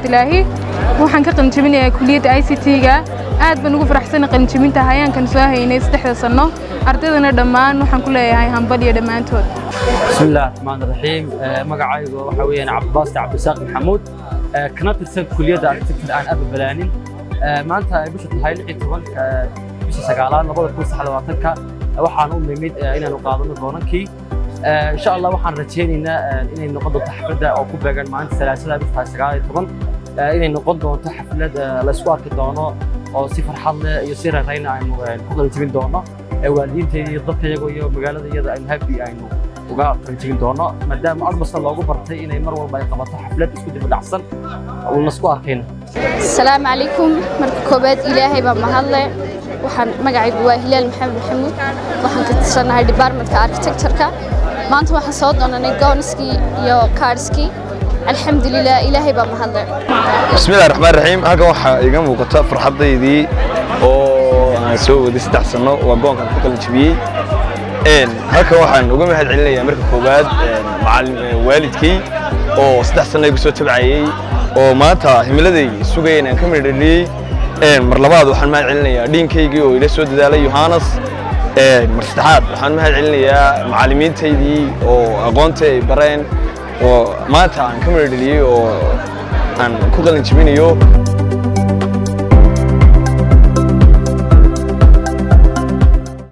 Cabdilaahi. Waxaan ka qalinjabinayaa kuliyadda ICT-ga. Aad baan ugu faraxsanay qalinjabinta hayaankan soo haynay 3-da sano. Ardaydana dhammaan waxaan ku leeyahay hambal iyo dhammaantood. بسم الله الرحمن الرحيم. Magacaygu waxa weeyaan Cabbaas Cabdisaaq Maxamuud, kana tirsan kuliyadda architecture and urban planning. Maanta ay bisha tahay 16-ka bisha sagaalaad 2023-ka, waxaan u nimid inaanu qaadano goonankii. Insha Allah waxaan rajaynaynaa inay noqon doonto xafladda oo ku beegan maalinta Salaasada, bisha tahay 19, inay noqon doonto xaflad la isku arki doono oo si farxad leh iyo si rarayna aynu ku qalinjabin doono, waalidiinteeda iyo dadkayaga iyo magaalada iyada aynu happy aynu uga qalinjabin doono, maadaama Admasna loogu bartay inay mar walba ay qabato xaflad isku dib dhacsan oo la isku arkayna. Asalaamu calaykum. Marka koowaad Ilaahay baa mahadle. Waxaan magacaygu waa Hilaal Maxamed Maxamuud. Waxaan ka tirsanahay departmentka architecture-ka. Maanta waxaan soo doonanay gownskii iyo cardskii. Alxamdulilah, Ilaahay baa mahadle. Bismillahi raxmaan raxiim. Halkan waxaa iiga muuqata farxaddaydii oo aan soo waday 3 sano. Waa gownkan ku qalin jabiyey. Halkan waxaan uga mahad celinayaa marka koowaad macallin waalidkay oo 3 sano igu soo tabcayey oo maanta himiladay sugaya inaan ka midho dhaliyey. Mar labaad waxaan mahad celinayaa deankaygii oo ila soo dadaalay, Yohanas. Mar saddexaad waxaan mahad celinayaa macallimiintaydii oo aqoonta ay bareen oo maanta aan ka midho dhaliyey oo aan ku qalin jabinayo.